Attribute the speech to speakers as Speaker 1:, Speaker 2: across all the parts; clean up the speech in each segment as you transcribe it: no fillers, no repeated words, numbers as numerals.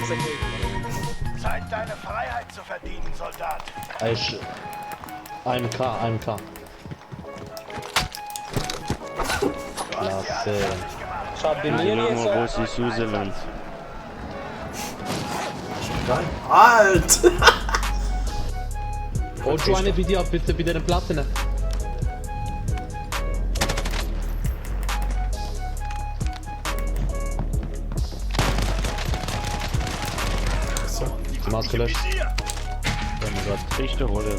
Speaker 1: ist okay.
Speaker 2: Zeit, deine Freiheit zu verdienen, Soldat.
Speaker 3: Ich... 1K. Klasse.
Speaker 1: Schaut bei mir
Speaker 4: Schau
Speaker 1: nicht
Speaker 4: mal, wo
Speaker 1: so.
Speaker 4: sie rauslässt.
Speaker 5: Alt!
Speaker 3: Und schon eine Video bitte bei den Platten.
Speaker 5: So.
Speaker 3: Die Maske löscht.
Speaker 4: Wenn wir gerade Trichter holen,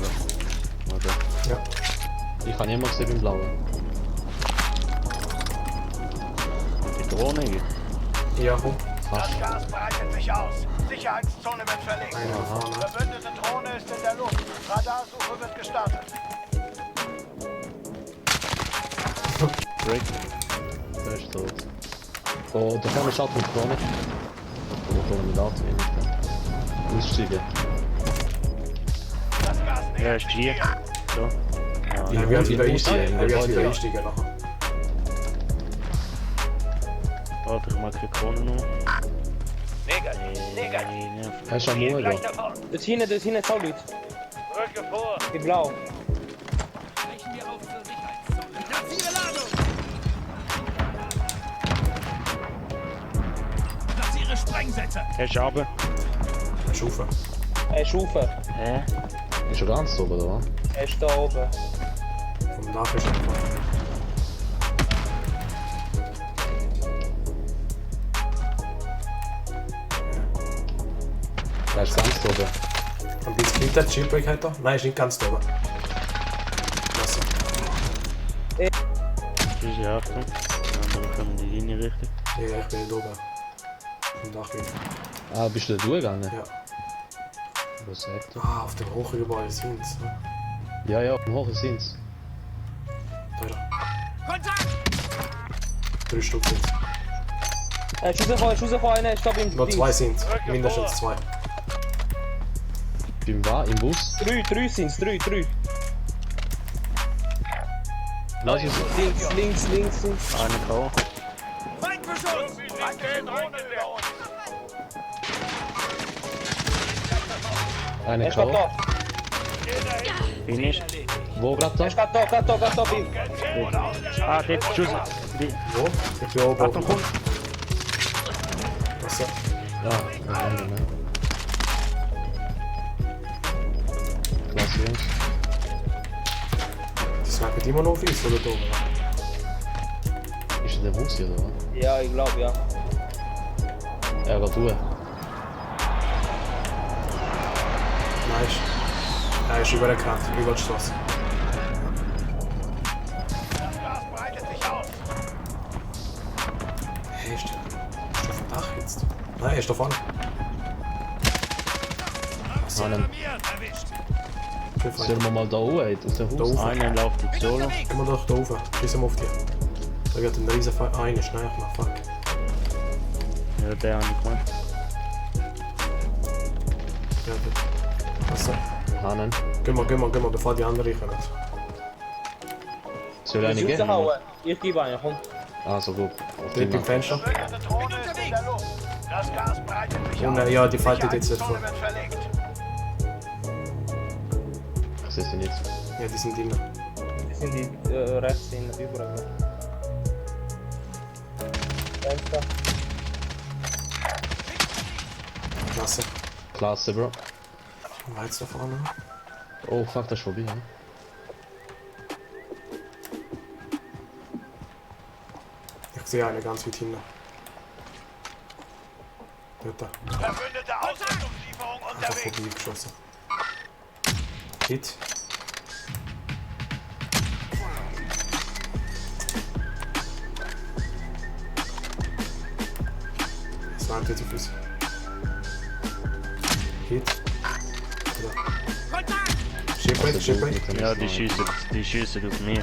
Speaker 4: oder?
Speaker 5: Ja.
Speaker 3: Ich kann niemanden gesehen beim Blauen.
Speaker 4: Die Drohne geht.
Speaker 5: Ja, komm.
Speaker 2: Das Gas breitet sich aus. Sicherheitszone wird verlegt.
Speaker 5: Eine da vorne.
Speaker 2: Verbündete Drohne ist in der Luft. Radarsuche wird gestartet.
Speaker 4: Break.
Speaker 3: Der ist tot. Oh, da kann man Schatten mit Krone. Da kann man mit Auto aussteigen.
Speaker 2: Das Gas
Speaker 4: Ja,
Speaker 2: nähert
Speaker 4: ist
Speaker 2: sich
Speaker 4: hier.
Speaker 2: dir.
Speaker 4: So.
Speaker 5: Er wird wieder einsteigen. Er wird
Speaker 3: Ja.
Speaker 5: wieder einsteigen nachher.
Speaker 4: Warte, ich mag die Krone noch.
Speaker 2: Negativ.
Speaker 4: Nervt.
Speaker 3: Hast du am Morgen?
Speaker 2: Gleich davon.
Speaker 1: Dort hinten ist auch Leute.
Speaker 2: Rücke vor.
Speaker 1: Die blau.
Speaker 6: Platziere Ladung! Platziere Sprengsätze!
Speaker 4: Hast du runter?
Speaker 5: Schufe.
Speaker 1: Er ist rauf.
Speaker 4: Hä?
Speaker 3: Ist schon ganz oben, oder was?
Speaker 1: Er ist da oben.
Speaker 5: Vom Dach ist einfach.
Speaker 3: Der ist ganz oben.
Speaker 5: Ein bisschen hinter der Chipbreak hat er. Nein, ist nicht ganz da oben. Klasse.
Speaker 4: Tschüssi, Achtung. Die anderen können die Linie richten.
Speaker 5: Ja, ich bin nicht oben. Vom Dach wieder.
Speaker 3: Ah, bist du da durchgegangen?
Speaker 5: Ja.
Speaker 3: Was sagt er?
Speaker 5: Ah, auf dem hohen Gebäude sind sie.
Speaker 3: Ja, ja, am Hoch sind's.
Speaker 5: Da.
Speaker 6: Kontakt!
Speaker 5: 3 Stück sind es.
Speaker 1: Er ist rausgefahren, einer ist da beim
Speaker 5: Noch 2
Speaker 1: Dings.
Speaker 5: sind es. Mindestens 2.
Speaker 3: Beim was? Im Bus?
Speaker 1: 3 sind's, 3.
Speaker 3: Lass es.
Speaker 1: Links sind's.
Speaker 4: Eine K.O.
Speaker 6: Feindbeschuss!
Speaker 2: Feindliche Drohne über uns.
Speaker 3: Eine
Speaker 1: Er ist grad
Speaker 3: K.O.
Speaker 1: da.
Speaker 4: Finish.
Speaker 3: Wo grad da?
Speaker 1: Er ist grad da, Bim.
Speaker 4: Ah, dort, Tschüssi.
Speaker 5: Wo? Ich bin oben.
Speaker 4: Achtung, komm.
Speaker 5: Klasse.
Speaker 3: Ja, das haben wir, ne? Klasse, Jungs.
Speaker 5: Die snappen immer noch auf uns, oder da oben?
Speaker 3: Ist der Bus hier, oder was?
Speaker 1: Ja, ich glaube, ja.
Speaker 3: Er geht durch.
Speaker 5: Nein, er ist übergekannt, über die Straße.
Speaker 2: Das Gas breitet sich aus.
Speaker 5: Hey, ist der auf dem Dach jetzt? Nein, er ist da vorne.
Speaker 3: Einen.
Speaker 6: Erwischt!
Speaker 3: Sollen wir mal da hoch, aus dem
Speaker 5: Da
Speaker 3: Haus?
Speaker 5: oben.
Speaker 4: Einer läuft jetzt solo.
Speaker 5: Gehen wir doch da rauf. Schießen wir auf dich. Da wird ein riesen Fall. Ah, einer schnell. Na, fuck.
Speaker 4: Ja, der habe ich gemacht.
Speaker 5: Ja, dort. Klasse.
Speaker 3: Hannen.
Speaker 5: Gehen wir, bevor die anderen kommen.
Speaker 3: Soll eine
Speaker 1: Ich
Speaker 3: gehen?
Speaker 1: raushauen. Ich gebe einen, komm.
Speaker 3: Also gut.
Speaker 5: Dort im Fenster.
Speaker 2: Verbündete Drohne ist in der Luft. Das Gas breitet sich
Speaker 5: Und
Speaker 2: aus.
Speaker 5: ja, die fightet jetzt nicht
Speaker 2: Sicherheitszone
Speaker 5: vor.
Speaker 2: wird verlegt.
Speaker 3: Ich sehe sie nicht.
Speaker 5: Ja, die sind drinnen.
Speaker 1: Die sind die rechts hinten, überall. Fenster.
Speaker 5: Klasse.
Speaker 3: Klasse, Bro.
Speaker 5: War jetzt da vorne?
Speaker 3: Oh fuck, das ist vorbei, ne?
Speaker 5: Ich sehe eine ganz weit hinten. Dort.
Speaker 2: Verbündete Ausrüstungslieferung
Speaker 5: Einfach
Speaker 2: unterwegs.
Speaker 5: vorbeigeschossen. Hit. Das war jetzt auf uns. Hit. Oder?
Speaker 6: Kontakt!
Speaker 5: Shipwreck.
Speaker 4: Ja, die schießen auf mich.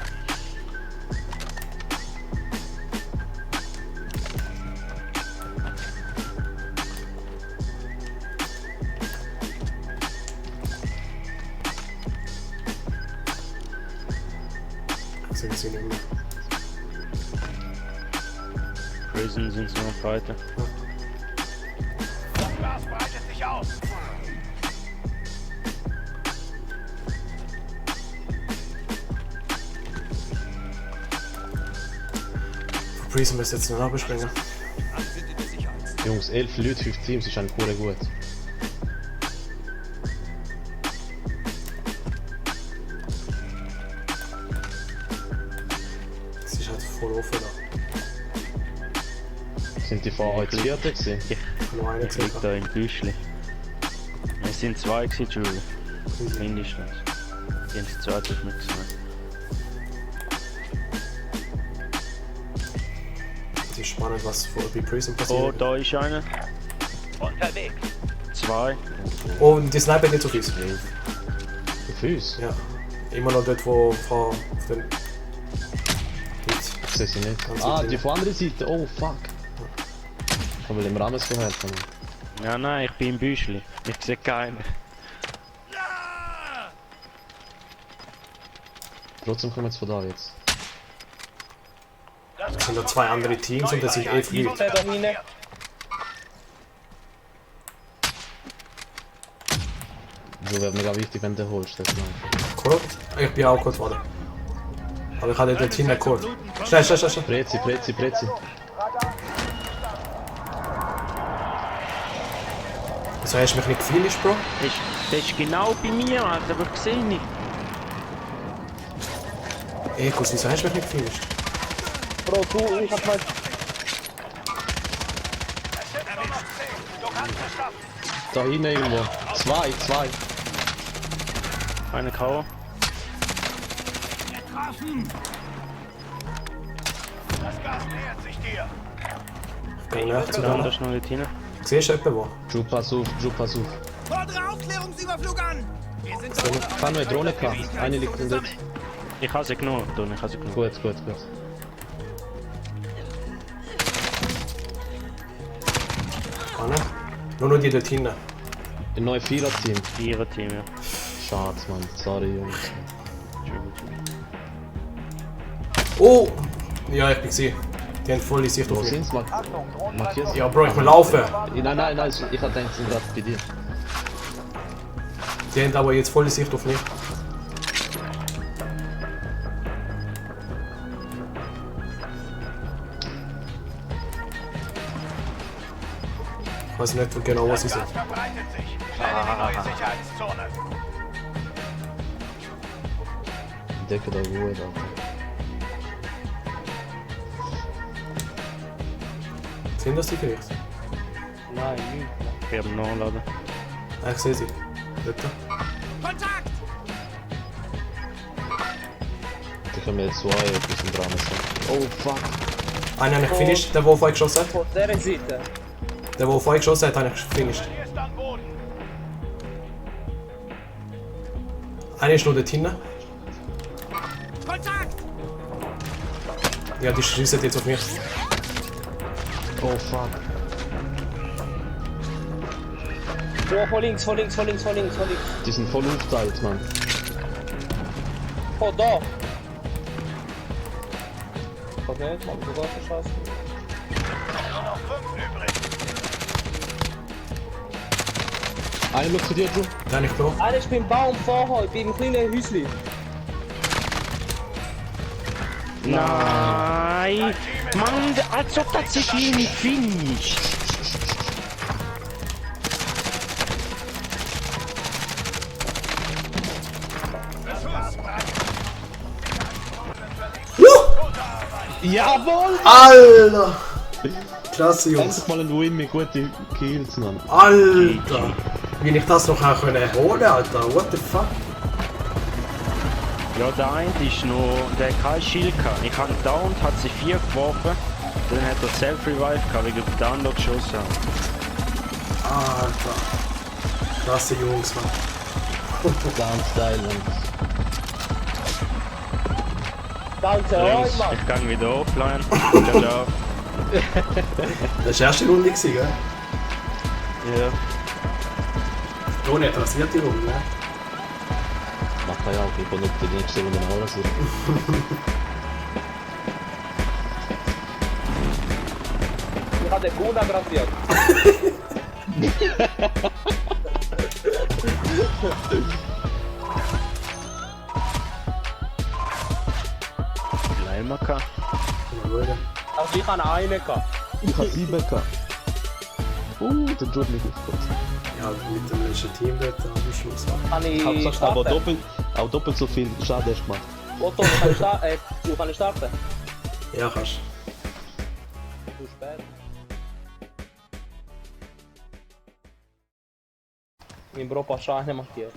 Speaker 5: Ich sehe sie nicht mehr.
Speaker 4: Prison sind sie noch weiter.
Speaker 2: Gas breitet sich aus.
Speaker 5: Freeze müsste jetzt noch abspringen.
Speaker 3: Jungs, 11 Leute, 5 Teams ist eigentlich pure gut.
Speaker 5: Es ist halt voll offen da.
Speaker 3: Sind die von euch das vierte gewesen?
Speaker 5: Nur einer
Speaker 4: Ich lieg
Speaker 5: gesehen.
Speaker 4: da im Büschli. Es sind zwei gewesen, Julie. Mindestens. Die haben das zweite nicht gesehen.
Speaker 5: Es ist spannend, was bei Prison
Speaker 4: Oh,
Speaker 5: passiert.
Speaker 4: da ist einer.
Speaker 2: Unterwegs.
Speaker 4: Zwei.
Speaker 5: Oh, und die Sniper nicht so fies.
Speaker 3: Auf uns?
Speaker 5: Ja. Immer noch dort, wo auf den... Dort.
Speaker 3: Ich sehe sie nicht.
Speaker 5: Ganz
Speaker 3: Ah,
Speaker 5: hinten.
Speaker 3: die von der anderen Seite. Oh, fuck. Ich will im Rahmen so helfen.
Speaker 4: Ja, nein, ich bin im Büschli. Ich sehe keinen.
Speaker 3: Trotzdem kommen wir von da jetzt.
Speaker 5: Es sind da zwei andere Teams und das sind 11 Leute.
Speaker 1: Der da hinten.
Speaker 3: So wäre mega wichtig, wenn du den holst. Das
Speaker 5: Cool. Ich bin auch gut geworden. Aber ich habe dort hinten geholt. Schnell, schnell, schnell, schnell.
Speaker 3: Prezi, Prezi, Prezi.
Speaker 5: Wieso hast du mich nicht gefinisht, Bro?
Speaker 4: Der ist genau bei mir, Alter, aber ich sehe ihn nicht.
Speaker 5: Ekus, wieso hast du mich nicht gefinisht?
Speaker 1: Bro, du, ich hab mal...
Speaker 2: Es sind nur noch 10. Du kannst es schaffen.
Speaker 3: Da hinten irgendwo. Zwei.
Speaker 4: Eine K.O.
Speaker 2: Das Gas nähert sich dir.
Speaker 5: Ich gehe nach zu
Speaker 4: Da
Speaker 5: denen.
Speaker 4: ist noch nicht hin.
Speaker 5: Siehst du jemanden wo?
Speaker 3: Drew, pass auf.
Speaker 6: Fordere Aufklärungsüberflug an! Wir sind da unten
Speaker 3: Ich habe noch eine Drohne gehabt. Eine liegt dort.
Speaker 4: Ich habe sie genommen, Don, ich habe sie genommen.
Speaker 3: Gut.
Speaker 5: Anne? Nur die dort hinten.
Speaker 3: Ein neues Vierer-Team.
Speaker 4: Vierer-Team, ja.
Speaker 3: Schade, Mann. Sorry, Jungs.
Speaker 5: Oh! Ja, ich bin gesehen. Die haben volle Sicht
Speaker 3: Wo
Speaker 5: auf mich.
Speaker 3: sind's? Markierst du?
Speaker 5: Ja, Bro, ich will laufen.
Speaker 3: Nein, ich hab gedacht, sie sind gerade bei dir.
Speaker 5: Die haben aber jetzt volle Sicht auf mich. Ich weiß nicht genau, was sie
Speaker 2: Das
Speaker 5: sind.
Speaker 2: Gas verbreitet sich. Schnell in die neue Sicherheitszone.
Speaker 3: Decke da gut, Alter.
Speaker 5: Sind das die vielleicht?
Speaker 1: Nein, nicht.
Speaker 4: Ich werde nachladen.
Speaker 5: Ah, ich sehe sie. Dort.
Speaker 6: Kontakt!
Speaker 3: Da können wir jetzt zwei etwas im Rahmen sein. Oh, fuck.
Speaker 5: Einen habe ich gefinisht, der Wolf geschossen hat.
Speaker 1: Von dieser Seite.
Speaker 5: Der Wolf geschossen hat, habe ich gefinisht.
Speaker 2: Hier ist am Boden.
Speaker 5: Einer ist noch dort hinten.
Speaker 6: Kontakt!
Speaker 5: Ja, die schießen jetzt auf mich.
Speaker 3: Oh, fuck.
Speaker 1: Oh, von links.
Speaker 3: Die sind voll aufgeteilt, Mann.
Speaker 1: Oh, da. Okay, jetzt machen wir sogar verschossen.
Speaker 2: Nur noch 5 übrig.
Speaker 3: Einer schaut zu dir, Drew.
Speaker 5: Den habe ich genommen.
Speaker 1: Einer ist beim Baum vorher, beim kleinen Häuschen.
Speaker 4: Nein! Mann, als ob das sich hier nicht finisht!
Speaker 3: Jawohl!
Speaker 5: Alter! Klasse, Jungs.
Speaker 3: Endlich mal ein Win mit guten Kills, Mann.
Speaker 5: Alter! Wie ich das noch auch können holen, Alter. What the fuck?
Speaker 4: Ja, der eine ist noch, der hat kein Schild gehabt. Ich habe ihn da und hat sie 4 geworfen. Dann hat er Self-Revive gehabt, wegen der andere geschossen haben.
Speaker 5: Alter. Klasse, Jungs, Mann.
Speaker 3: Ganz geil, Mann.
Speaker 1: Danke
Speaker 4: Jungs,
Speaker 1: euch, Mann.
Speaker 4: ich gehe wieder offline. Ciao, ciao.
Speaker 5: Das war die erste Runde, gell?
Speaker 4: Ja.
Speaker 5: Toni hat rasiert die Runde, ne?
Speaker 3: Macht ja auch, ich bin nicht die nächste Runde noch alles.
Speaker 1: Ich habe den Gunda gradiert.
Speaker 4: Leimaker.
Speaker 1: Also ich habe einen gehabt.
Speaker 3: Ich hab 7 gehabt. Der Jordan ist gut.
Speaker 5: Ja, mit dem letzten Team dort am Schluss.
Speaker 1: Habe ich
Speaker 3: Hauptsache aber
Speaker 1: starten?
Speaker 3: doppelt so viel Schaden hast du gemacht.
Speaker 1: Otto, du kannst starten.
Speaker 5: Ja, kannst.
Speaker 1: Zu spät. Mein Bro passt nicht markiert.